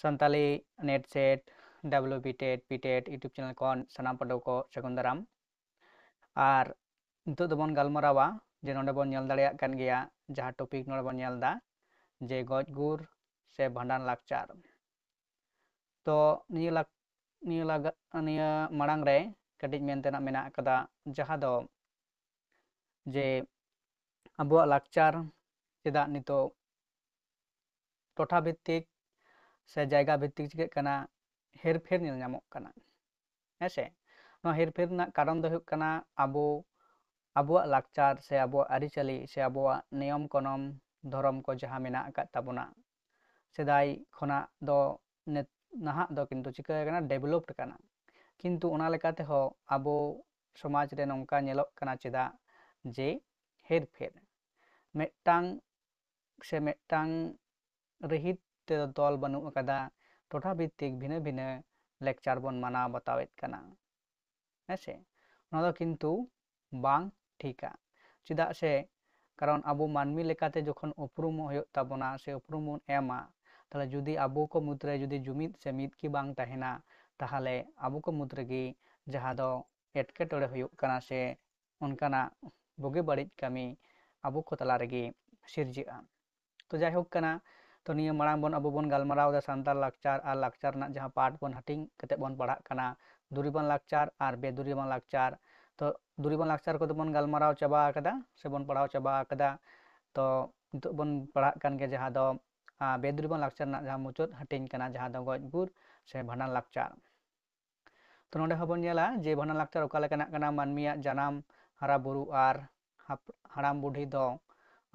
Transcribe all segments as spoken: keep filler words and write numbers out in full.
Santali NET SET, WB TET, PTET YouTube channel ᱠᱷᱚᱱ ᱥᱟᱱᱟᱢ ᱯᱟᱹᱴᱷᱩᱣᱟᱹ ᱠᱚ ᱥᱟᱹᱜᱩᱱ ᱫᱟᱨᱟᱢ᱾ ᱟᱨ ᱱᱤᱛᱚᱜ ᱫᱚᱵᱚᱱ ᱜᱟᱞᱢᱟᱨᱟᱣᱟ ᱡᱮ ᱱᱚᱰᱮ ᱵᱚᱱ ᱧᱮᱞ ᱫᱟᱲᱮᱭᱟᱜ ᱠᱟᱱ ᱜᱮᱭᱟ, ᱡᱟᱦᱟᱸ topic ᱱᱚᱰᱮ ᱵᱚᱱ ᱧᱮᱞ ᱮᱫᱟ ᱡᱮ ᱜᱚᱡ ᱜᱩᱨ ᱥᱮ ᱵᱷᱟᱸᱰᱟᱱ ᱞᱟᱠᱪᱟᱨ᱾ ᱛᱚ ᱱᱤᱭᱟᱹ ᱞᱟᱠ-, ᱱᱤᱭᱟᱹ ᱞᱟᱜᱟ-, ᱱᱤᱭᱟᱹ ᱢᱟᱲᱟᱝ ᱨᱮ ᱠᱟᱹᱴᱤᱡ ᱢᱮᱱ ᱛᱮᱱᱟᱜ ᱢᱮᱱᱟᱜ ᱟᱠᱟᱫᱟ, ᱡᱟᱦᱟᱸ ᱫᱚ ᱡᱮ ᱟᱵᱚᱣᱟᱜ ᱞᱟᱠᱪᱟᱨ ᱪᱮᱫᱟᱜ ᱱᱤᱛᱚᱜ ᱴᱚᱴᱷᱟ ᱵᱷᱤᱛᱛᱤᱠ ᱥᱮ ᱡᱟᱭᱜᱟ ᱵᱷᱤᱛᱛᱤᱠ ᱪᱤᱠᱟᱹᱜ ᱠᱟᱱᱟ, ᱦᱮᱨᱯᱷᱮᱨ ᱧᱮᱞ ᱧᱟᱢᱚᱜ ᱠᱟᱱᱟ᱾ ᱦᱮᱸ ᱥᱮ? ᱱᱚᱣᱟ ᱦᱮᱨᱯᱷᱮᱨ ᱨᱮᱱᱟᱜ ᱠᱟᱨᱚᱱ ᱫᱚ ᱦᱩᱭᱩᱜ ᱠᱟᱱᱟ ᱟᱵᱚ, ᱟᱵᱚᱣᱟᱜ ᱞᱟᱠᱪᱟᱨ ᱥᱮ ᱟᱵᱚᱣᱟᱜ ᱟᱹᱨᱤᱪᱟᱹᱞᱤ ᱥᱮ ᱟᱵᱚᱣᱟᱜ ᱱᱤᱭᱚᱢ ᱠᱟᱹᱱᱩᱱ, ᱫᱷᱚᱨᱚᱢ ᱠᱚ ᱡᱟᱦᱟᱸ ᱢᱮᱱᱟᱜ ᱟᱠᱟᱫ ᱛᱟᱵᱚᱱᱟ, ᱥᱮᱫᱟᱭ ᱠᱷᱚᱱᱟᱜ ᱫᱚ ᱱᱤᱛ-, ᱱᱟᱦᱟᱜ ᱫᱚ ᱠᱤᱱᱛᱩ ᱪᱤᱠᱟᱹ ᱟᱠᱟᱱᱟ, developed ᱟᱠᱟᱱᱟ᱾ ᱠᱤᱱᱛᱩ ᱚᱱᱟ ᱞᱮᱠᱟ ᱛᱮᱦᱚᱸ ᱟᱵᱚ ᱥᱚᱢᱟᱡᱽ ᱨᱮ ᱱᱚᱝᱠᱟ ᱧᱮᱞᱚᱜ ᱠᱟᱱᱟ ᱪᱮᱫᱟᱜ ᱡᱮ ᱦᱮᱨᱯᱷᱮᱨ? ᱢᱤᱫᱴᱟᱝ ᱥᱮ ᱢᱤᱫᱴᱟᱝ ᱨᱤᱦᱤᱴ ᱛᱮᱫᱚ ᱛᱚᱞ ᱵᱟᱹᱱᱩᱜ ᱟᱠᱟᱫᱟ᱾ ᱴᱚᱴᱷᱟ ᱵᱷᱤᱛᱛᱤᱠ ᱵᱷᱤᱱᱟᱹ ᱵᱷᱤᱱᱟᱹ ᱞᱮᱠᱪᱟᱨ ᱵᱚᱱ ᱢᱟᱱᱟᱣ ᱵᱟᱛᱟᱣᱮᱫ ᱠᱟᱱᱟ᱾ ᱦᱮᱸ ᱥᱮ? ᱚᱱᱟ ᱫᱚ ᱠᱤᱱᱛᱩ ᱵᱟᱝ ᱴᱷᱤᱠᱟ᱾ ᱪᱮᱫᱟᱜ ᱥᱮ, ᱠᱟᱨᱚᱱ ᱟᱵᱚ ᱢᱟᱹᱱᱢᱤ ᱞᱮᱠᱟᱛᱮ ᱡᱚᱠᱷᱚᱱ ᱩᱯᱨᱩᱢᱚᱜ ᱦᱩᱭᱩᱜ ᱛᱟᱵᱚᱱᱟ ᱥᱮ ᱩᱯᱨᱩᱢ ᱵᱚᱱ ᱮᱢᱟ, ᱛᱟᱦᱚᱞᱮ ᱡᱩᱫᱤ ᱟᱵᱚ ᱠᱚ ᱢᱩᱫᱽᱨᱮ ᱡᱩᱫᱤ ᱡᱩᱢᱤᱫ ᱥᱮ ᱢᱤᱫ ᱜᱮ ᱵᱟᱝ ᱛᱟᱦᱮᱱᱟ, ᱛᱟᱦᱚᱞᱮ ᱟᱵᱚ ᱠᱚ ᱢᱩᱫᱽ ᱨᱮᱜᱮ ᱡᱟᱦᱟᱸ ᱫᱚ ᱮᱴᱠᱮᱴᱚᱬᱮ ᱦᱩᱭᱩᱜ ᱠᱟᱱᱟ ᱥᱮ ᱚᱱᱠᱟᱱᱟᱜ ᱵᱩᱜᱤ ᱵᱟᱹᱲᱤᱡ ᱠᱟᱹᱢᱤ ᱟᱵᱚ ᱠᱚ ᱛᱟᱞᱟ ᱨᱮᱜᱮ ᱥᱤᱨᱡᱟᱹᱜᱼᱟ᱾ ᱛᱚ ᱡᱟᱭᱦᱳᱠ ᱠᱟᱱᱟ, ᱛᱚ ᱱᱤᱭᱟᱹ ᱢᱟᱲᱟᱝ ᱵᱚᱱ, ᱟᱵᱚ ᱵᱚᱱ ᱜᱟᱞᱢᱟᱨᱟᱣ ᱮᱫᱟ ᱥᱟᱱᱛᱟᱲ ᱞᱟᱠᱪᱟᱨ ᱟᱨ ᱞᱟᱠᱪᱟᱨ ᱨᱮᱱᱟᱜ ᱡᱟᱦᱟᱸ part ᱵᱚᱱ ᱦᱟᱹᱴᱤᱧ ᱠᱟᱛᱮ ᱵᱚᱱ ᱯᱟᱲᱦᱟᱜ ᱠᱟᱱᱟ, ᱫᱩᱨᱤᱵᱟᱱ ᱞᱟᱠᱪᱟᱨ ᱟᱨ ᱵᱮᱼᱫᱩᱨᱤᱵᱟᱱ ᱞᱟᱠᱪᱟᱨ᱾ ᱛᱚ ᱫᱩᱨᱤᱵᱟᱱ ᱞᱟᱠᱪᱟᱨ ᱠᱚᱫᱚ ᱵᱚᱱ ᱜᱟᱞᱢᱟᱨᱟᱣ ᱪᱟᱵᱟ ᱟᱠᱟᱫᱟ ᱥᱮ ᱵᱚᱱ ᱯᱟᱲᱦᱟᱣ ᱪᱟᱵᱟ ᱟᱠᱟᱫᱟ᱾ ᱛᱚ ᱱᱤᱛᱚᱜ ᱵᱚᱱ ᱯᱟᱲᱦᱟᱜ ᱠᱟᱱ ᱜᱮᱭᱟ ᱡᱟᱦᱟᱸ ᱫᱚ, ᱟᱸ, ᱵᱮᱼᱫᱩᱨᱤᱵᱟᱱ ᱞᱟᱠᱪᱟᱨ ᱨᱮᱱᱟᱜ ᱡᱟᱦᱟᱸ ᱢᱩᱪᱟᱹᱫ ᱦᱟᱹᱴᱤᱧ ᱠᱟᱱᱟ, ᱡᱟᱦᱟᱸ ᱫᱚ ᱜᱚᱡ ᱜᱩᱨ ᱥᱮ ᱵᱷᱟᱸᱰᱟᱱ ᱞᱟᱠᱪᱟᱨ᱾ ᱛᱚ ᱱᱚᱰᱮ ᱦᱚᱸᱵᱚᱱ ᱧᱮᱞᱟ ᱡᱮ ᱵᱷᱟᱸᱰᱟᱱ ᱞᱟᱠᱪᱟᱨ ᱚᱠᱟ ᱞᱮᱠᱟᱱᱟᱜ ᱠᱟᱱᱟ? ᱢᱟᱹᱱᱢᱤᱭᱟᱜ ᱡᱟᱱᱟᱢ, ᱦᱟᱨᱟ ᱵᱩᱨᱩ ᱟᱨ ᱦᱟᱯ-, ᱦᱟᱲᱟᱢ ᱵᱩᱰᱷᱤ ᱫᱚ,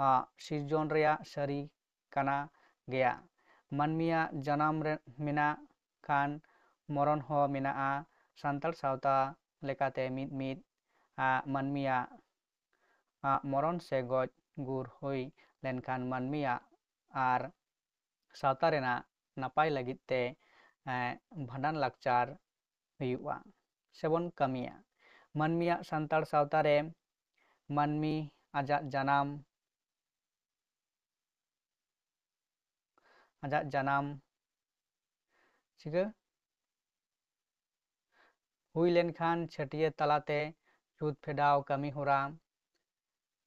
ᱟ, ᱥᱤᱨᱡᱚᱱ ᱨᱮᱭᱟᱜ ᱥᱟᱹᱨᱤ ᱠᱟᱱᱟ ᱜᱮᱭᱟ᱾ ᱢᱟᱹᱱᱢᱤᱭᱟᱜ ᱡᱟᱱᱟᱢ ᱨᱮ ᱢᱮᱱᱟᱜ ᱠᱷᱟᱱ ᱢᱚᱨᱚᱱ ᱦᱚᱸ ᱢᱮᱱᱟᱜᱼᱟ᱾ ᱥᱟᱱᱛᱟᱲ ᱥᱟᱶᱛᱟ ᱞᱮᱠᱟᱛᱮ ᱢᱤᱫ ᱢᱤᱫ, ᱟ, ᱢᱟᱹᱱᱢᱤᱭᱟᱜ, ᱟ, ᱢᱚᱨᱚᱱ ᱥᱮ ᱜᱚᱡ ᱜᱩᱨ ᱦᱩᱭ ᱞᱮᱱᱠᱷᱟᱱ ᱢᱟᱹᱱᱢᱤᱭᱟᱜ ᱟᱨ ᱥᱟᱶᱛᱟ ᱨᱮᱱᱟᱜ ᱱᱟᱯᱟᱭ ᱞᱟᱹᱜᱤᱫ ᱛᱮ, ᱮᱸ, ᱵᱷᱟᱸᱰᱟᱱ ᱞᱟᱠᱪᱟᱨ ᱦᱩᱭᱩᱜᱼᱟ ᱥᱮᱵᱚᱱ ᱠᱟᱹᱢᱤᱭᱟ᱾ ᱢᱟᱹᱱᱢᱤᱭᱟᱜ ᱥᱟᱱᱛᱟᱲ ᱥᱟᱶᱛᱟ ᱨᱮ ᱢᱟᱹᱱᱢᱤ ᱟᱡᱟᱜ ᱡᱟᱱᱟᱢ, ᱟᱡᱟᱜ ᱡᱟᱱᱟᱢ, ᱪᱤᱠᱟᱹ ᱦᱩᱭ ᱞᱮᱱᱠᱷᱟᱱ ᱪᱷᱟᱹᱴᱭᱟᱹᱨ ᱛᱟᱞᱟᱛᱮ ᱪᱷᱩᱛ ᱯᱷᱮᱰᱟᱣ ᱠᱟᱹᱢᱤ ᱦᱚᱨᱟ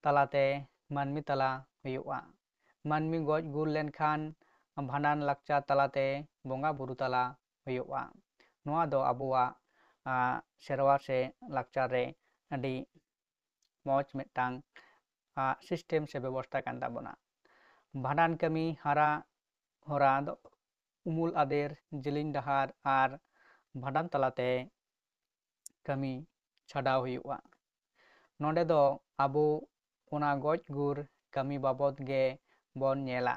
ᱛᱟᱞᱟᱛᱮ ᱢᱟᱹᱱᱢᱤ ᱛᱟᱞᱟ ᱦᱩᱭᱩᱜᱼᱟ᱾ ᱢᱟᱹᱱᱢᱤ ᱜᱚᱡ ᱜᱩᱨ ᱞᱮᱱᱠᱷᱟᱱ ᱵᱷᱟᱸᱰᱟᱱ ᱞᱟᱠᱪᱟᱨ ᱛᱟᱞᱟᱛᱮ ᱵᱚᱸᱜᱟ ᱵᱩᱨᱩ ᱛᱟᱞᱟ ᱦᱩᱭᱩᱜᱼᱟ᱾ ᱱᱚᱣᱟ ᱫᱚ ᱟᱵᱚᱣᱟᱜ ᱥᱮᱨᱣᱟ ᱥᱮ ᱞᱟᱠᱪᱟᱨ ᱨᱮ ᱟᱹᱰᱤ ᱢᱚᱡᱽ ᱢᱤᱫᱴᱟᱝ ᱥᱤᱥᱴᱮᱢ ᱥᱮ ᱵᱮᱵᱚᱥᱛᱷᱟ ᱠᱟᱱ ᱛᱟᱵᱚᱱᱟ᱾ ᱵᱷᱟᱸᱰᱟᱱ ᱠᱟᱹᱢᱤ ᱦᱟᱨᱟ ᱦᱚᱨᱟ ᱫᱚ ᱩᱢᱩᱞ ᱟᱫᱮᱨ, ᱡᱮᱞᱮᱧ ᱰᱟᱦᱟᱨ ᱟᱨ ᱵᱷᱟᱸᱰᱟᱱ ᱛᱟᱞᱟᱛᱮ ᱠᱟᱹᱢᱤ ᱪᱷᱟᱰᱟᱣ ᱦᱩᱭᱩᱜᱼᱟ᱾ ᱱᱚᱰᱮ ᱫᱚ ᱟᱵᱚ ᱚᱱᱟ ᱜᱚᱡ ᱜᱩᱨ ᱠᱟᱹᱢᱤ ᱵᱟᱵᱚᱫ ᱜᱮ ᱵᱚᱱ ᱧᱮᱞᱟ᱾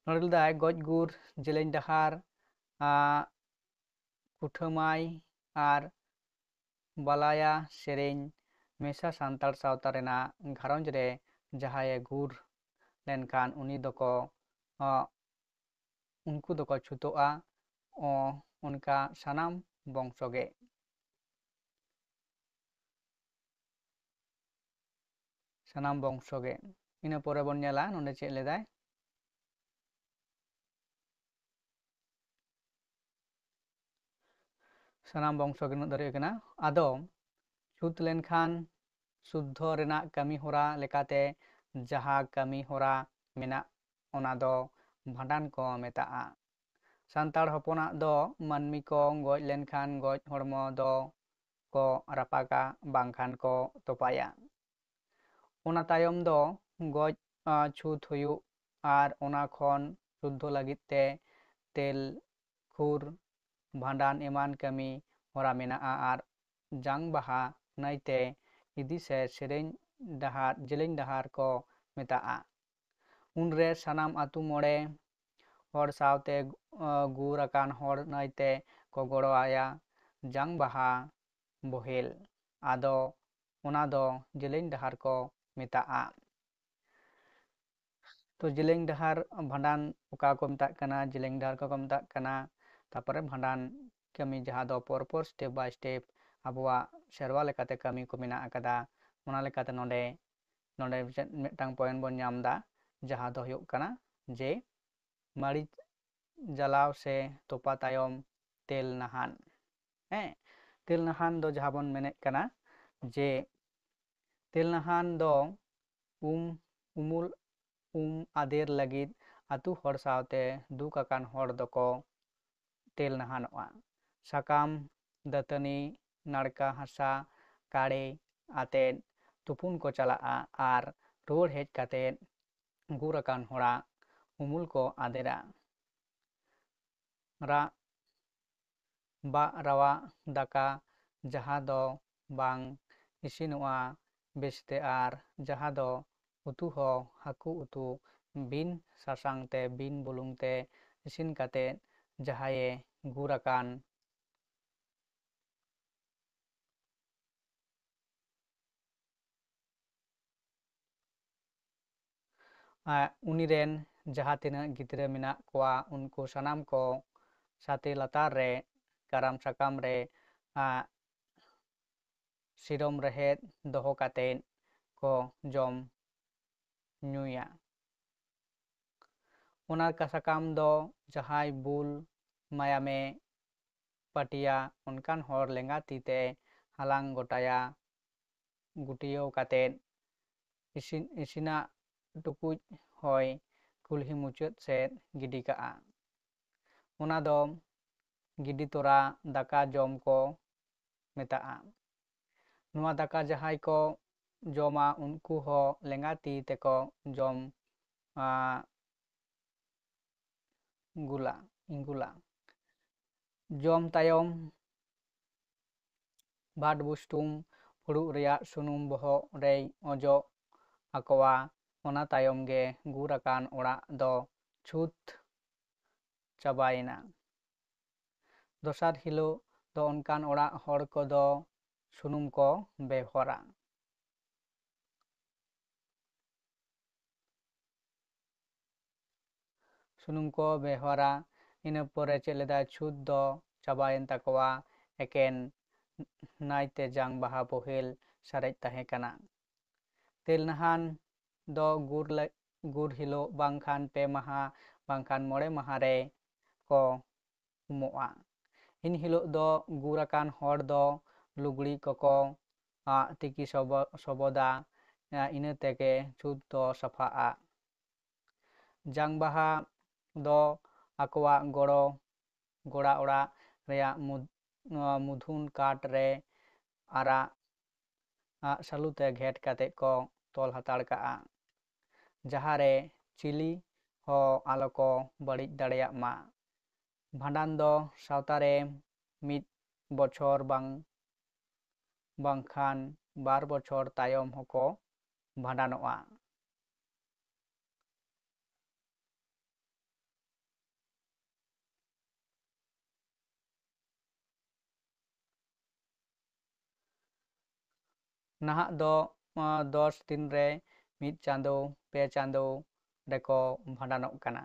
ᱱᱚᱰᱮ ᱞᱟᱹᱭᱫᱟᱭ ᱜᱚᱡ ᱜᱩᱨ, ᱡᱮᱞᱮᱧ ᱰᱟᱦᱟᱨ, ᱠᱩᱴᱷᱟᱹᱢᱟᱭ ᱟᱨ ᱵᱟᱞᱟᱭᱟ ᱥᱮᱨᱮᱧ ᱢᱮᱥᱟ ᱥᱟᱱᱛᱟᱲ ᱥᱟᱶᱛᱟ ᱨᱮᱱᱟᱜ ᱜᱷᱟᱨᱚᱸᱡᱽ ᱨᱮ ᱡᱟᱦᱟᱸᱭᱮ ᱜᱩᱨ ᱞᱮᱱᱠᱷᱟᱱ ᱩᱱᱤ ᱫᱚᱠᱚ ᱩᱱᱠᱩ ᱫᱚᱠᱚ ᱪᱷᱩᱛᱚᱜᱼᱟ᱾ ᱚᱱᱠᱟ ᱥᱟᱱᱟᱢ ᱵᱚᱝᱥᱚ ᱜᱮ᱾ ᱥᱟᱱᱟᱢ ᱵᱚᱝᱥᱚ ᱜᱮ᱾ ᱤᱱᱟᱹ ᱯᱚᱨᱮ ᱵᱚᱱ ᱧᱮᱞᱟ ᱱᱚᱰᱮ ᱪᱮᱫ ᱞᱮᱫᱟᱭ᱾ ᱥᱟᱱᱟᱢ ᱵᱚᱝᱥᱚ ᱜᱮ ᱱᱩᱱᱟᱹᱜ ᱫᱷᱟᱹᱨᱤᱡ ᱠᱟᱱᱟ᱾ ᱟᱫᱚ ᱪᱷᱩᱛ ᱞᱮᱱᱠᱷᱟᱱ ᱥᱩᱫᱽᱫᱷᱚ ᱨᱮᱱᱟᱜ ᱠᱟᱹᱢᱤ ᱦᱚᱨᱟ ᱞᱮᱠᱟᱛᱮ ᱡᱟᱦᱟᱸ ᱠᱟᱹᱢᱤ ᱦᱚᱨᱟ ᱢᱮᱱᱟᱜ, ᱚᱱᱟ ᱫᱚ ᱵᱷᱟᱸᱰᱟᱱ ᱠᱚ ᱢᱮᱛᱟᱜᱼᱟ᱾ ᱥᱟᱱᱛᱟᱲ ᱦᱚᱯᱚᱱᱟᱜ ᱫᱚ ᱢᱟᱹᱱᱢᱤ ᱠᱚ ᱜᱚᱡ ᱞᱮᱱᱠᱷᱟᱱ ᱜᱚᱡ ᱦᱚᱲᱢᱚ ᱫᱚ ᱠᱚ ᱨᱟᱯᱟᱜᱟ, ᱵᱟᱝᱠᱷᱟᱱ ᱠᱚ ᱛᱚᱯᱟᱭᱟ᱾ ᱚᱱᱟ ᱛᱟᱭᱚᱢ ᱫᱚ ᱜᱚᱡ ᱪᱷᱩᱛ ᱦᱩᱭᱩᱜ ᱟᱨ ᱚᱱᱟ ᱠᱷᱚᱱ ᱥᱩᱫᱽᱫᱷᱚ ᱞᱟᱹᱜᱤᱫ ᱛᱮ ᱛᱮᱞ ᱠᱷᱩᱨ, ᱵᱷᱟᱸᱰᱟᱱ ᱮᱢᱟᱱ ᱠᱟᱹᱢᱤ ᱦᱚᱨᱟ ᱢᱮᱱᱟᱜᱼᱟ᱾ ᱟᱨ ᱡᱟᱝ ᱵᱟᱦᱟ ᱱᱟᱹᱭᱛᱮ ᱤᱫᱤ ᱥᱮ ᱥᱮᱨᱮᱧ ᱰᱟᱦᱟᱨ, ᱡᱮᱞᱮᱧ ᱰᱟᱦᱟᱨ ᱠᱚ ᱢᱮᱛᱟᱜᱼᱟ᱾ ᱩᱱᱨᱮ ᱥᱟᱱᱟᱢ ᱟᱹᱛᱩ ᱢᱚᱬᱮ ᱦᱚᱲ ᱥᱟᱶᱛᱮ ᱜᱩᱨ ᱟᱠᱟᱱ ᱦᱚᱲ ᱱᱟᱹᱭᱛᱮ ᱠᱚ ᱜᱚᱲᱚ ᱟᱭᱟ᱾ ᱡᱟᱝ ᱵᱟᱦᱟ ᱵᱚᱦᱮᱞ, ᱟᱫᱚ ᱚᱱᱟ ᱫᱚ ᱡᱮᱞᱮᱧ ᱰᱟᱦᱟᱨ ᱠᱚ ᱢᱮᱛᱟᱜᱼᱟ᱾ ᱛᱚ ᱡᱮᱞᱮᱧ ᱰᱟᱦᱟᱨ ᱵᱷᱟᱸᱰᱟᱱ ᱚᱠᱟ ᱠᱚ ᱢᱮᱛᱟᱜ ᱠᱟᱱᱟ, ᱡᱮᱞᱮᱧ ᱰᱟᱦᱟᱨ ᱚᱠᱟ ᱠᱚ ᱢᱮᱛᱟᱜ ᱠᱟᱱᱟ, ᱛᱟᱨᱯᱚᱨᱮ ᱵᱷᱟᱸᱰᱟᱱ ᱠᱟᱹᱢᱤ ᱡᱟᱦᱟᱸ ᱫᱚ ᱯᱚᱨ ᱯᱚᱨ step by step ᱟᱵᱚᱣᱟᱜ ᱥᱮᱨᱣᱟ ᱞᱮᱠᱟᱛᱮ ᱠᱟᱹᱢᱤ ᱠᱚ ᱢᱮᱱᱟᱜ ᱟᱠᱟᱫᱟ᱾ ᱚᱱᱟ ᱞᱮᱠᱟᱛᱮ ᱱᱚᱰᱮ, ᱱᱚᱰᱮ ᱪᱮᱫ ᱢᱤᱫᱴᱟᱝ point ᱵᱚᱱ ᱧᱟᱢ ᱮᱫᱟ, ᱡᱟᱦᱟᱸ ᱫᱚ ᱦᱩᱭᱩᱜ ᱠᱟᱱᱟ ᱡᱮ ᱢᱟᱹᱨᱤᱪ ᱡᱟᱞᱟᱣ ᱥᱮ ᱛᱚᱯᱟ ᱛᱟᱭᱚᱢ ᱛᱮᱞ ᱱᱟᱦᱟᱱ᱾ ᱦᱮᱸ, ᱛᱮᱞ ᱱᱟᱦᱟᱱ ᱫᱚ ᱡᱟᱦᱟᱸ ᱵᱚᱱ ᱢᱮᱱᱮᱫ ᱠᱟᱱᱟ ᱡᱮ ᱛᱮᱞ ᱱᱟᱦᱟᱱ ᱫᱚ ᱩᱢ, ᱩᱢᱩᱞ, ᱩᱢ ᱟᱫᱮᱨ ᱞᱟᱹᱜᱤᱫ ᱟᱹᱛᱩ ᱦᱚᱲ ᱥᱟᱶᱛᱮ ᱫᱩᱠ ᱟᱠᱟᱱ ᱦᱚᱲ ᱫᱚᱠᱚ ᱛᱮᱞ ᱱᱟᱦᱟᱱᱚᱜᱼᱟ᱾ ᱥᱟᱠᱟᱢ, ᱫᱟᱹᱛᱟᱹᱱᱤ, ᱱᱟᱲᱠᱟ ᱦᱟᱥᱟ, ᱠᱟᱲᱮ ᱟᱛᱮᱫ ᱛᱩᱯᱩᱱ ᱠᱚ ᱪᱟᱞᱟᱜᱼᱟ ᱟᱨ ᱨᱩᱣᱟᱹᱲ ᱦᱮᱡ ᱠᱟᱛᱮᱫ ᱜᱩᱨ ᱟᱠᱟᱱ ᱦᱚᱲᱟᱜ ᱩᱢᱩᱞ ᱠᱚ ᱟᱫᱮᱨᱟ᱾ ᱨᱟᱜ ᱵᱟᱜ ᱨᱟᱣᱟᱜ ᱫᱟᱠᱟ, ᱡᱟᱦᱟᱸ ᱫᱚ ᱵᱟᱝ ᱤᱥᱤᱱᱚᱜᱼᱟ ᱵᱮᱥᱛᱮ ᱟᱨ ᱡᱟᱦᱟᱸ ᱫᱚ ᱩᱛᱩ ᱦᱚᱸ ᱦᱟᱹᱠᱩ ᱩᱛᱩ ᱵᱤᱱ ᱥᱟᱥᱟᱝ ᱛᱮ ᱵᱤᱱ ᱵᱩᱞᱩᱝ ᱛᱮ ᱤᱥᱤᱱ ᱠᱟᱛᱮ ᱡᱟᱦᱟᱸᱭᱮ ᱜᱩᱨ ᱟᱠᱟᱱ ᱟᱨ ᱩᱱᱤ ᱨᱮᱱ ᱡᱟᱦᱟᱸ ᱛᱤᱱᱟᱹᱜ ᱜᱤᱫᱽᱨᱟᱹ ᱢᱮᱱᱟᱜ ᱠᱚᱣᱟ, ᱩᱱᱠᱩ ᱥᱟᱱᱟᱢ ᱠᱚ ᱥᱟᱛᱮ ᱞᱟᱛᱟᱨ ᱨᱮ ᱠᱟᱨᱟᱢ ᱥᱟᱠᱟᱢ ᱨᱮ, ᱟᱜ, ᱥᱤᱨᱚᱢ ᱨᱮᱦᱮᱫ ᱫᱚᱦᱚ ᱠᱟᱛᱮ ᱠᱚ ᱡᱚᱢ ᱧᱩᱭᱟ᱾ ᱚᱱᱟ ᱠᱟ-, ᱥᱟᱠᱟᱢ ᱫᱚ ᱡᱟᱦᱟᱸᱭ ᱵᱩᱞ ᱢᱟᱭᱟᱢᱮ ᱯᱟᱹᱴᱤᱭᱟ, ᱚᱱᱠᱟᱱ ᱦᱚᱲ ᱞᱮᱸᱜᱟ ᱛᱤ ᱛᱮ ᱦᱟᱞᱟᱝ ᱜᱚᱴᱟᱭᱟ᱾ ᱜᱩᱴᱭᱟᱹᱣ ᱠᱟᱛᱮ ᱤᱥᱤᱱ, ᱤᱥᱤᱱᱟᱜ ᱴᱩᱠᱩᱡ ᱦᱚᱭ ᱠᱩᱞᱦᱤ ᱢᱩᱪᱟᱹᱫ ᱥᱮᱫ ᱜᱤᱰᱤ ᱠᱟᱜᱼᱟ᱾ ᱚᱱᱟ ᱫᱚ ᱜᱤᱰᱤ ᱛᱚᱨᱟ ᱫᱟᱠᱟ ᱡᱚᱢ ᱠᱚ ᱢᱮᱛᱟᱜᱼᱟ᱾ ᱱᱚᱣᱟ ᱫᱟᱠᱟ ᱡᱟᱦᱟᱸᱭ ᱠᱚ ᱡᱚᱢᱟ, ᱩᱱᱠᱩ ᱦᱚᱸ ᱞᱮᱸᱜᱟ ᱛᱤ ᱛᱮᱠᱚ ᱡᱚᱢ, ᱟ, ᱜᱩᱞᱟ, ᱤᱝᱜᱩᱞᱟ᱾ ᱡᱚᱢ ᱛᱟᱭᱚᱢ ᱵᱷᱟᱴ ᱵᱩᱥᱴᱩᱢ ᱯᱷᱩᱲᱩᱜ ᱨᱮᱭᱟᱜ ᱥᱩᱱᱩᱢ ᱵᱚᱦᱚᱜ ᱨᱮᱭ ᱚᱡᱚᱜ ᱟᱠᱚᱣᱟ᱾ ᱚᱱᱟ ᱛᱟᱭᱚᱢ ᱜᱮ ᱜᱩᱨ ᱟᱠᱟᱱ ᱚᱲᱟᱜ ᱫᱚ ᱪᱷᱩᱛ ᱪᱟᱵᱟᱭᱮᱱᱟ᱾ ᱫᱚᱥᱟᱨ ᱦᱤᱞᱳᱜ ᱫᱚ ᱚᱱᱠᱟᱱ ᱚᱲᱟᱜ ᱦᱚᱲ ᱠᱚᱫᱚ ᱥᱩᱱᱩᱢ ᱠᱚ ᱵᱮᱣᱦᱟᱨᱟ᱾ ᱥᱩᱱᱩᱢ ᱠᱚ ᱵᱮᱣᱦᱟᱨᱟ᱾ ᱤᱱᱟᱹ ᱯᱚᱨᱮ ᱪᱮᱫ ᱞᱮᱫᱟ, ᱪᱷᱩᱛ ᱫᱚ ᱪᱟᱵᱟᱭᱮᱱ ᱛᱟᱠᱚᱣᱟ, ᱮᱠᱮᱱ ᱱᱟᱭᱛᱮ ᱡᱟᱝ ᱵᱟᱦᱟ ᱵᱳᱦᱮᱞ ᱥᱟᱨᱮᱡ ᱛᱟᱦᱮᱸ ᱠᱟᱱᱟ᱾ ᱛᱮᱞ ᱱᱟᱦᱟᱱ ᱫᱚ ᱜᱩᱨ ᱞᱮ-, ᱜᱩᱨ ᱦᱤᱞᱳᱜ ᱵᱟᱝᱠᱷᱟᱱ ᱯᱮ ᱢᱟᱦᱟ ᱵᱟᱝᱠᱷᱟᱱ ᱢᱚᱬᱮ ᱢᱟᱦᱟ ᱨᱮ ᱠᱚ ᱩᱢᱚᱜᱼᱟ᱾ ᱮᱱ ᱦᱤᱞᱳᱜ ᱫᱚ ᱜᱩᱨ ᱟᱠᱟᱱ ᱦᱚᱲ ᱫᱚ ᱞᱩᱜᱽᱲᱤ ᱠᱚᱠᱚ ᱟᱜ ᱛᱤᱠᱤ ᱥᱚᱵᱚ-, ᱥᱚᱵᱚᱫᱟ, ᱤᱱᱟᱹ ᱛᱮᱜᱮ ᱪᱷᱩᱛ ᱫᱚ ᱥᱟᱯᱷᱟᱜᱼᱟ᱾ ᱡᱟᱝ ᱵᱟᱦᱟ ᱫᱚ ᱟᱠᱚᱣᱟᱜ ᱜᱚᱲᱚ, ᱜᱚᱲᱟ ᱚᱲᱟᱜ ᱨᱮᱭᱟᱜ ᱢᱩᱫ-, ᱱᱚᱣᱟ ᱢᱩᱫᱷᱩᱱ ᱠᱟᱴ ᱨᱮ ᱟᱨᱟᱜ ᱟᱜ ᱥᱟᱹᱞᱩ ᱛᱮ ᱜᱷᱮᱴ ᱠᱟᱛᱮ ᱠᱚ ᱛᱚᱞ ᱦᱟᱛᱟᱲ ᱠᱟᱜᱼᱟ, ᱡᱟᱦᱟᱸ ᱨᱮ ᱪᱤᱞᱤ ᱦᱚᱸ ᱟᱞᱚ ᱠᱚ ᱵᱟᱹᱲᱤᱡ ᱫᱟᱲᱮᱭᱟᱜ ᱢᱟ᱾ ᱵᱷᱟᱸᱰᱟᱱ ᱫᱚ ᱥᱟᱶᱛᱟ ᱨᱮ ᱢᱤᱫ ᱵᱚᱪᱷᱚᱨ ᱵᱟᱝ, ᱵᱟᱝᱠᱷᱟᱱ ᱵᱟᱨ ᱵᱚᱪᱷᱚᱨ ᱛᱟᱭᱚᱢ ᱦᱚᱸᱠᱚ ᱵᱷᱟᱸᱰᱟᱱᱚᱜᱼᱟ᱾ ᱱᱟᱦᱟᱜ ᱫᱚ, ᱟᱸ, ᱫᱚᱥ ᱫᱤᱱ ᱨᱮ, ᱢᱤᱫ ᱪᱟᱸᱫᱚ, ᱯᱮ ᱪᱟᱸᱫᱚ ᱨᱮᱠᱚ ᱵᱷᱟᱸᱰᱟᱱᱚᱜ ᱠᱟᱱᱟ,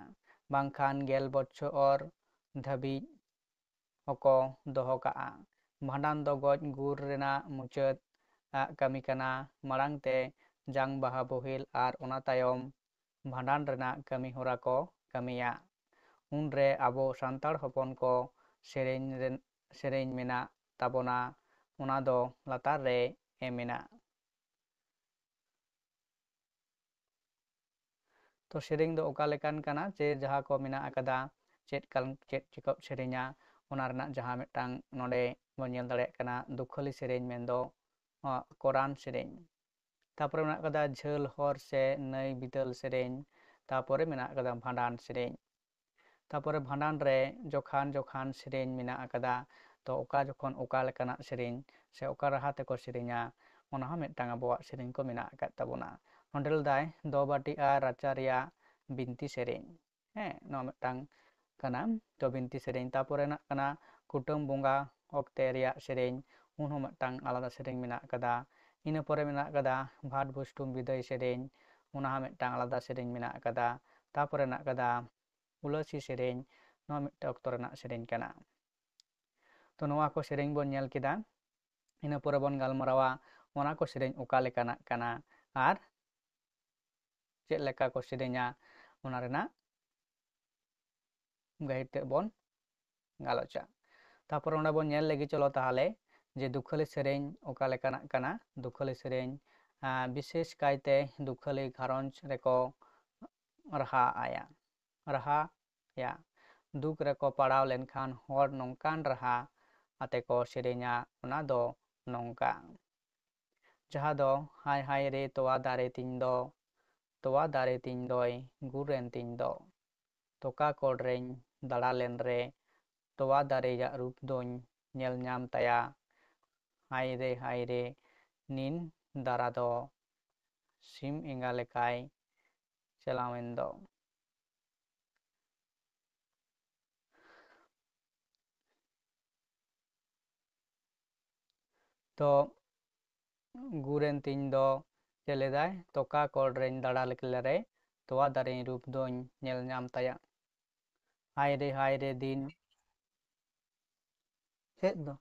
ᱵᱟᱝᱠᱷᱟᱱ ᱜᱮᱞ ᱵᱚᱪᱷᱚᱨ ᱫᱷᱟᱹᱵᱤᱡ ᱦᱚᱸᱠᱚ ᱫᱚᱦᱚ ᱠᱟᱜᱼᱟ᱾ ᱵᱷᱟᱸᱰᱟᱱ ᱫᱚ ᱜᱚᱡ ᱜᱩᱨ ᱨᱮᱱᱟᱜ ᱢᱩᱪᱟᱹᱫ ᱟᱜ ᱠᱟᱹᱢᱤ ᱠᱟᱱᱟ᱾ ᱢᱟᱲᱟᱝ ᱛᱮ ᱡᱟᱝ ᱵᱟᱦᱟ ᱵᱳᱦᱮᱞ ᱟᱨ ᱚᱱᱟ ᱛᱟᱭᱚᱢ ᱵᱷᱟᱸᱰᱟᱱ ᱨᱮᱱᱟᱜ ᱠᱟᱹᱢᱤ ᱦᱚᱨᱟ ᱠᱚ ᱠᱟᱹᱢᱤᱭᱟ᱾ ᱩᱱᱨᱮ ᱟᱵᱚ ᱥᱟᱱᱛᱟᱲ ᱦᱚᱯᱚᱱ ᱠᱚ ᱥᱮᱨᱮᱧ ᱨᱮᱱ, ᱥᱮᱨᱮᱧ ᱢᱮᱱᱟᱜ ᱛᱟᱵᱚᱱᱟ, ᱚᱱᱟ ᱫᱚ ᱞᱟᱛᱟᱨ ᱨᱮ ᱮᱢ ᱮᱱᱟ᱾ ᱛᱚ ᱥᱮᱨᱮᱧ ᱫᱚ ᱚᱠᱟ ᱞᱮᱠᱟᱱ ᱠᱟᱱᱟ, ᱪᱮ ᱡᱟᱦᱟᱸ ᱠᱚ ᱢᱮᱱᱟᱜ ᱟᱠᱟᱫᱟ, ᱪᱮᱫ ᱠᱟᱱ, ᱪᱮᱫ ᱪᱚᱠᱚ ᱥᱮᱨᱮᱧᱟ, ᱚᱱᱟ ᱨᱮᱱᱟᱜ ᱡᱟᱦᱟᱸ ᱢᱤᱫᱴᱟᱝ ᱱᱚᱰᱮ ᱵᱚᱱ ᱧᱮᱞ ᱫᱟᱲᱮᱭᱟᱜ ᱠᱟᱱᱟ, ᱫᱩᱠᱷᱟᱹᱞᱤ ᱥᱮᱨᱮᱧ ᱢᱮᱱᱫᱚ, ᱟᱸ, ᱠᱚᱨᱟᱱ ᱥᱮᱨᱮᱧ᱾ ᱛᱟᱯᱚᱨᱮ ᱢᱮᱱᱟᱜ ᱟᱠᱟᱫᱟ ᱡᱷᱟᱹᱞ ᱦᱚᱨ ᱥᱮ ᱱᱟᱹᱭ ᱵᱤᱫᱟᱹᱞ ᱥᱮᱨᱮᱧ, ᱛᱟᱯᱚᱨᱮ ᱢᱮᱱᱟᱜ ᱟᱠᱟᱫᱟ ᱵᱷᱟᱸᱰᱟᱱ ᱥᱮᱨᱮᱧ᱾ ᱛᱟᱯᱚᱨᱮ ᱵᱷᱟᱸᱰᱟᱱ ᱨᱮ ᱡᱚᱠᱷᱟᱱ ᱡᱚᱠᱷᱟᱱ ᱥᱮᱨᱮᱧ ᱢᱮᱱᱟᱜ ᱟᱠᱟᱫᱟ, ᱛᱚ ᱚᱠᱟ ᱡᱚᱠᱷᱚᱱ ᱚᱠᱟ ᱞᱮᱠᱟᱱᱟᱜ ᱥᱮᱨᱮᱧ ᱥᱮ ᱚᱠᱟ ᱨᱟᱦᱟ ᱛᱮᱠᱚ ᱥᱮᱨᱮᱧᱟ, ᱚᱱᱟ ᱦᱚᱸ ᱢᱤᱫᱴᱟᱝ ᱟᱵᱚᱣᱟᱜ ᱥᱮᱨᱮᱧ ᱠᱚ ᱢᱮᱱᱟᱜ ᱟᱠᱟᱫ ᱛᱟᱵᱚᱱᱟ᱾ ᱱᱚᱸᱰᱮ ᱞᱮᱫᱟᱭ ᱫᱚ ᱵᱟᱹᱴᱤ ᱟᱨ ᱨᱟᱪᱟ ᱨᱮᱭᱟᱜ ᱵᱤᱱᱛᱤ ᱥᱮᱨᱮᱧ᱾ ᱦᱮᱸ, ᱱᱚᱣᱟ ᱢᱤᱫᱴᱟᱝ ᱠᱟᱱᱟ, ᱛᱚ ᱵᱤᱱᱛᱤ ᱥᱮᱨᱮᱧ᱾ ᱛᱟᱯᱚᱨᱮ ᱨᱮᱱᱟᱜ ᱠᱟᱱᱟ ᱠᱩᱴᱟᱹᱢ ᱵᱚᱸᱜᱟ ᱚᱠᱛᱮ ᱨᱮᱭᱟᱜ ᱥᱮᱨᱮᱧ, ᱩᱱ ᱦᱚᱸ ᱢᱤᱫᱴᱟᱝ ᱟᱞᱟᱫᱟ ᱥᱮᱨᱮᱧ ᱢᱮᱱᱟᱜ ᱟᱠᱟᱫᱟ᱾ ᱤᱱᱟᱹ ᱯᱚᱨᱮ ᱢᱮᱱᱟᱜ ᱟᱠᱟᱫᱟ ᱵᱷᱟᱴ ᱵᱷᱩᱥᱴᱩᱢ ᱵᱤᱫᱟᱹᱭ ᱥᱮᱨᱮᱧ, ᱚᱱᱟ ᱦᱚᱸ ᱢᱤᱫᱴᱟᱝ ᱟᱞᱟᱫᱟ ᱥᱮᱨᱮᱧ ᱢᱮᱱᱟᱜ ᱟᱠᱟᱫᱟ᱾ ᱛᱟᱯᱚᱨᱮ ᱢᱮᱱᱟᱜ ᱟᱠᱟᱫᱟ ᱩᱞᱟᱹᱥᱤ ᱥᱮᱨᱮᱧ, ᱱᱚᱣᱟ ᱢᱤᱫᱴᱟᱝ ᱚᱠᱛᱚ ᱨᱮᱱᱟᱜ ᱥᱮᱨᱮᱧ ᱠᱟᱱᱟ᱾ ᱛᱚ ᱱᱚᱣᱟ ᱠᱚ ᱥᱮᱨᱮᱧ ᱵᱚᱱ ᱧᱮᱞ ᱠᱮᱫᱟ᱾ ᱤᱱᱟᱹ ᱯᱚᱨᱮ ᱵᱚᱱ ᱜᱟᱞᱢᱟᱨᱟᱣᱟ ᱚᱱᱟ ᱠᱚ ᱥᱮᱨᱮᱧ ᱚᱠᱟ ᱞᱮᱠᱟᱱᱟᱜ ᱠᱟᱱᱟ ᱟᱨ ᱪᱮᱫ ᱞᱮᱠᱟ ᱠᱚ ᱥᱮᱨᱮᱧᱟ, ᱚᱱᱟ ᱨᱮᱱᱟᱜ ᱜᱟᱹᱦᱤᱨ ᱛᱮ ᱵᱚᱱ ᱜᱟᱞᱚᱪᱟ᱾ ᱛᱟᱨᱯᱚᱨ ᱚᱸᱰᱮ ᱵᱚᱱ ᱧᱮᱞ ᱞᱮᱜᱮ, ᱪᱚᱞᱚ ᱛᱟᱦᱚᱞᱮ, ᱡᱮ ᱫᱩᱠᱷᱟᱹᱞᱤ ᱥᱮᱨᱮᱧ ᱚᱠᱟ ᱞᱮᱠᱟᱱᱟᱜ ᱠᱟᱱᱟ᱾ ᱫᱩᱠᱷᱟᱹᱞᱤ ᱥᱮᱨᱮᱧ, ᱟᱸ, ᱵᱤᱥᱮᱥ ᱠᱟᱭᱛᱮ ᱫᱩᱠᱷᱟᱹᱞᱤ ᱜᱷᱟᱨᱚᱸᱡᱽ ᱨᱮᱠᱚ ᱨᱟᱦᱟ ᱟᱭᱟ, ᱨᱟᱦᱟᱭᱟ᱾ ᱫᱩᱠ ᱨᱮᱠᱚ ᱯᱟᱲᱟᱣ ᱞᱮᱱᱠᱷᱟᱱ ᱦᱚᱲ ᱱᱚᱝᱠᱟᱱ ᱨᱟᱦᱟ ᱟᱛᱮ ᱠᱚ ᱥᱮᱨᱮᱧᱟ, ᱚᱱᱟ ᱫᱚ ᱱᱚᱝᱠᱟ, ᱡᱟᱦᱟᱸ ᱫᱚ, ᱦᱟᱭ ᱦᱟᱭ ᱨᱮ ᱛᱚᱣᱟ ᱫᱟᱨᱮ ᱛᱤᱧ ᱫᱚ, ᱛᱚᱣᱟ ᱫᱟᱨᱮ ᱛᱤᱧ ᱫᱚᱭ ᱜᱩᱨ ᱮᱱ ᱛᱤᱧ ᱫᱚ, ᱛᱚᱠᱟ ᱠᱚᱲ ᱨᱮᱧ ᱫᱟᱬᱟ ᱞᱮᱱ ᱨᱮ, ᱛᱚᱣᱟ ᱫᱟᱨᱮᱭᱟᱜ ᱨᱩᱯ ᱫᱚᱧ ᱧᱮᱞ ᱧᱟᱢ ᱛᱟᱭᱟ᱾ ᱦᱟᱭ ᱨᱮ, ᱦᱟᱭ ᱨᱮ, ᱱᱤᱱ ᱫᱟᱨᱟ ᱫᱚ ᱥᱤᱢ ᱮᱸᱜᱟ ᱞᱮᱠᱟᱭ ᱪᱟᱞᱟᱣᱮᱱ ᱫᱚ᱾ ᱛᱚ ᱜᱩᱨᱮᱱ ᱛᱤᱧ ᱫᱚ ᱪᱮᱫ ᱞᱮᱫᱟᱭ, ᱛᱚᱠᱟ ᱠᱚᱲ ᱨᱮᱧ ᱫᱟᱬᱟ ᱞᱮᱠ ᱞᱮᱨᱮ, ᱛᱚᱣᱟ ᱫᱟᱨᱮᱧ ᱨᱩᱯ ᱫᱚᱧ ᱧᱮᱞ ᱧᱟᱢ ᱛᱟᱭᱟ᱾ ᱦᱟᱭ ᱨᱮ, ᱦᱟᱭ ᱨᱮ ᱫᱤᱱ᱾ ᱪᱮᱫ ᱫᱚ?